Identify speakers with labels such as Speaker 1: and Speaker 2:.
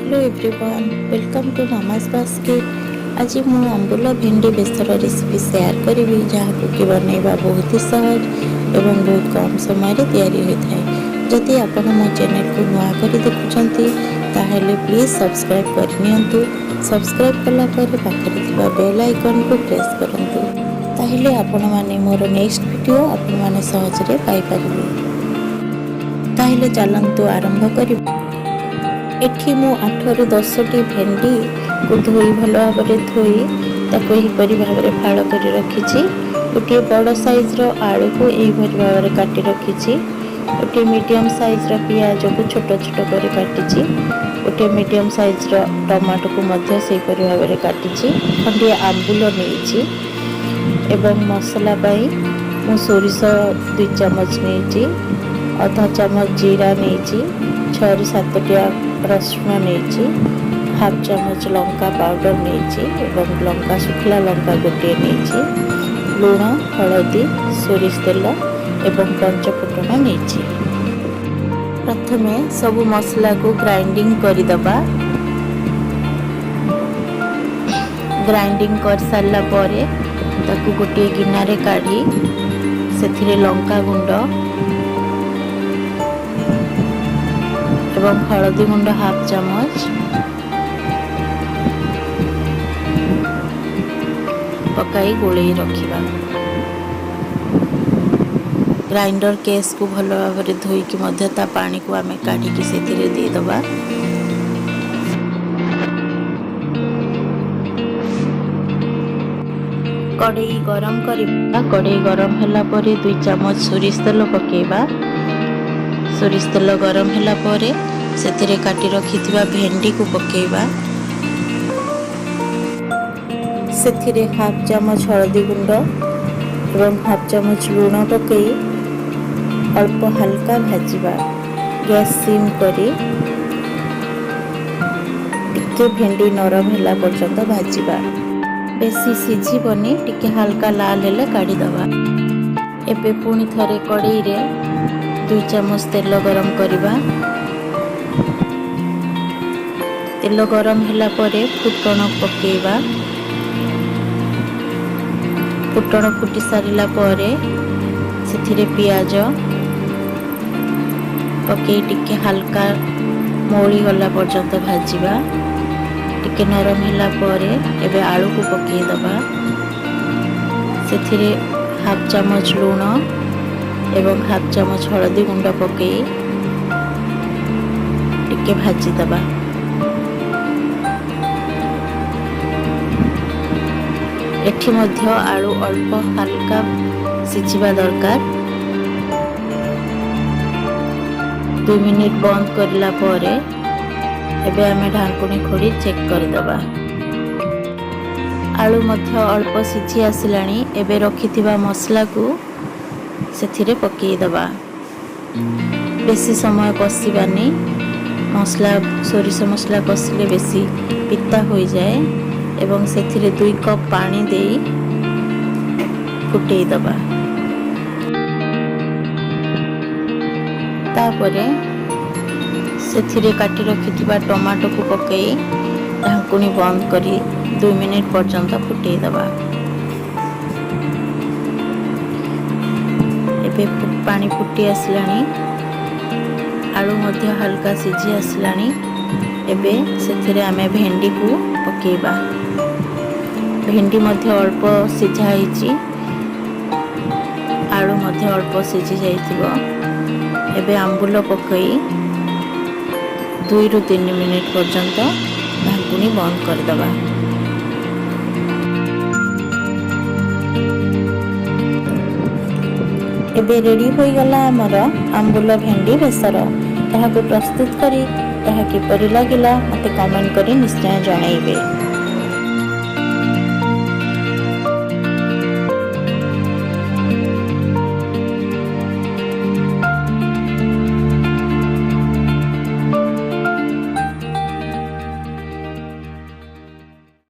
Speaker 1: Hello everyone, welcome to Mama's Basket। ଆଜି ମୁଁ ଆମ୍ବୁଲ ଭେଣ୍ଡି ବେସର ରେସିପି ସେୟାର କରିବି, ଯାହାକୁ କି ବନେଇବା ବହୁତ ହି ସହଜ ଏବଂ ବହୁତ କମ୍ ସମୟରେ ତିଆରି ହୋଇଥାଏ। ଯଦି ଆପଣ ମୋ ଚ୍ୟାନେଲକୁ ନୂଆ କରି ଦେଖୁଛନ୍ତି, ତାହେଲେ ପ୍ଲିଜ୍ ସବସ୍କ୍ରାଇବ୍ କରିନିଅନ୍ତୁ। ସବସ୍କ୍ରାଇବ୍ କଲା ପରେ ପାଖରେ ଥିବା ବେଲ୍ ଆଇକନ୍କୁ ପ୍ରେସ୍ କରନ୍ତୁ, ତାହେଲେ ଆପଣମାନେ ମୋର ନେକ୍ସଟ ଭିଡ଼ିଓ ଆପଣମାନେ ସହଜରେ ପାଇପାରିବେ। ତାହେଲେ ଚାଲନ୍ତୁ ଆରମ୍ଭ କରିବା। ଏଠି ମୁଁ 8ରୁ 10ଟି ଭେଣ୍ଡିକୁ ଧୋଇ, ଭଲ ଭାବରେ ଧୋଇ ତାକୁ ଏହିପରି ଭାବରେ ଫାଳ କରି ରଖିଛି। ଗୋଟିଏ ବଡ଼ ସାଇଜ୍ର ଆଳୁକୁ ଏହିପରି ଭାବରେ କାଟି ରଖିଛି। ଗୋଟିଏ ମିଡ଼ିୟମ୍ ସାଇଜ୍ର ପିଆଜକୁ ଛୋଟ ଛୋଟ କରି କାଟିଛି। ଗୋଟିଏ ମିଡ଼ିୟମ୍ ସାଇଜ୍ର ଟମାଟୋକୁ ମଧ୍ୟ ସେହିପରି ଭାବରେ କାଟିଛି। ଖଣ୍ଡିଏ ଆମ୍ବୁଲ ନେଇଛି ଏବଂ ମସଲା ପାଇଁ ମୁଁ ସୋରିଷ 2 ଚାମଚ ନେଇଛି, ଅଧା ଚାମଚ ଜିରା ନେଇଛି, 6ରୁ 7ଟି ରସୁଣ ନେଇଛି, ହାଫ୍ ଚାମଚ ଲଙ୍କା ପାଉଡ଼ର ନେଇଛି ଏବଂ ଲଙ୍କା, ଶୁଖିଲା ଲଙ୍କା ଗୋଟିଏ ନେଇଛି। ଲୁଣ, ହଳଦୀ, ସୋରିଷ ତେଲ ଏବଂ ପଞ୍ଚ ଫୁଟଣ ନେଇଛି। ପ୍ରଥମେ ସବୁ ମସଲାକୁ ଗ୍ରାଇଣ୍ଡିଙ୍ଗ କରିଦେବା। ଗ୍ରାଇଣ୍ଡିଙ୍ଗ କରିସାରିଲା ପରେ ତାକୁ ଗୋଟିଏ ଗିନାରେ କାଢ଼ି ସେଥିରେ ଲଙ୍କା ଗୁଣ୍ଡ ଏବଂ ହଳଦୀ ଗୁଣ୍ଡ ହାଫ୍ ଚାମଚ ପକାଇ ଗୋଳେଇ ରଖିବା। ଗ୍ରାଇଣ୍ଡର କେସ୍କୁ ଭଲ ଭାବରେ ଧୋଇକି ମଧ୍ୟ ତା ପାଣିକୁ ଆମେ କାଢ଼ିକି ସେଥିରେ ଦେଇଦେବା। କଡ଼େଇ ଗରମ କରିବା। କଡ଼େଇ ଗରମ ହେଲା ପରେ 2 ଚାମଚ ସୋରିଷ ତେଲ ପକାଇବା। ସୋରିଷ ତେଲ ଗରମ ହେଲା ପରେ ସେଥିରେ କାଟି ରଖିଥିବା ଭେଣ୍ଡିକୁ ପକାଇବା। ସେଥିରେ ହାଫ୍ ଚାମଚ ହଳଦୀ ଗୁଣ୍ଡ ଏବଂ ହାଫ୍ ଚାମଚ ଲୁଣ ପକାଇ ଅଳ୍ପ ହାଲକା ଭାଜିବା। ଗ୍ୟାସ୍ ସିମ୍ କରି ଟିକେ ଭେଣ୍ଡି ନରମ ହେଲା ପର୍ଯ୍ୟନ୍ତ ଭାଜିବା। ବେଶୀ ସିଝିବନି, ଟିକେ ହାଲକା ଲାଲ ହେଲେ କାଢ଼ିଦେବା। ଏବେ ପୁଣି ଥରେ କଡ଼େଇରେ 2 ଚାମଚ ତେଲ ଗରମ କରିବା। ତେଲ ଗରମ ହେଲା ପରେ ଫୁଟଣ ପକାଇବା। ଫୁଟଣ ଫୁଟି ସାରିଲା ପରେ ସେଥିରେ ପିଆଜ ପକାଇ ଟିକେ ହାଲକା ମଉଳି ଗଲା ପର୍ଯ୍ୟନ୍ତ ଭାଜିବା। ଟିକେ ନରମ ହେଲା ପରେ ଏବେ ଆଳୁକୁ ପକାଇଦେବା। ସେଥିରେ ହାଫ୍ ଚାମଚ ଲୁଣ ଏବଂ ହାଫ୍ ଚାମଚ ହଳଦୀ ଗୁଣ୍ଡ ପକାଇ ଟିକେ ଭାଜିଦେବା। ଏଠି ମଧ୍ୟ ଆଳୁ ଅଳ୍ପ ହାଲକା ସିଝିବା ଦରକାର। 2 ମିନିଟ୍ ବନ୍ଦ କରିଲା ପରେ ଏବେ ଆମେ ଢାଙ୍କୁଣୀ ଖୋଲି ଚେକ୍ କରିଦେବା। ଆଳୁ ମଧ୍ୟ ଅଳ୍ପ ସିଝି ଆସିଲାଣି। ଏବେ ରଖିଥିବା ମସଲାକୁ ସେଥିରେ ପକାଇଦେବା। ବେଶୀ ସମୟ କଷିବାନି ମସଲା। ସୋରିଷ ମସଲା କଷିଲେ ବେଶୀ ପିତା ହୋଇଯାଏ ଏବଂ ସେଥିରେ 2 କପ୍ ପାଣି ଦେଇ ଫୁଟେଇ ଦେବା। ତାପରେ ସେଥିରେ କାଟି ରଖିଥିବା ଟମାଟୋକୁ ପକାଇ ଢାଙ୍କୁଣୀ ବନ୍ଦ କରି 2 ମିନିଟ୍ ପର୍ଯ୍ୟନ୍ତ ଫୁଟେଇ ଦେବା। ଏବେ ପାଣି ଫୁଟି ଆସିଲାଣି, ଆଳୁ ମଧ୍ୟ ହାଲକା ସିଝି ଆସିଲାଣି। ଏବେ ସେଥିରେ ଆମେ ଭେଣ୍ଡିକୁ ପକାଇବା। ଭେଣ୍ଡି ମଧ୍ୟ ଅଳ୍ପ ସିଝା ହେଇଛି, ଆଳୁ ମଧ୍ୟ ଅଳ୍ପ ସିଝି ଯାଇଥିବ। ଏବେ ଆମ୍ବୁଲ ପକାଇ 2ରୁ 3 ମିନିଟ୍ ପର୍ଯ୍ୟନ୍ତ ଢାଙ୍କୁଣୀ ବନ୍ଦ କରିଦେବା। ଏବେ ରେଡ଼ି ହୋଇଗଲା ଆମର ଆମ୍ବୁଲ ଭେଣ୍ଡି ବେସର। ଏହାକୁ ପ୍ରସ୍ତୁତ କରି ଏହା କିପରି ଲାଗିଲା, ମୋତେ କମେଣ୍ଟ କରି ନିଶ୍ଚୟ ଜଣାଇବେ।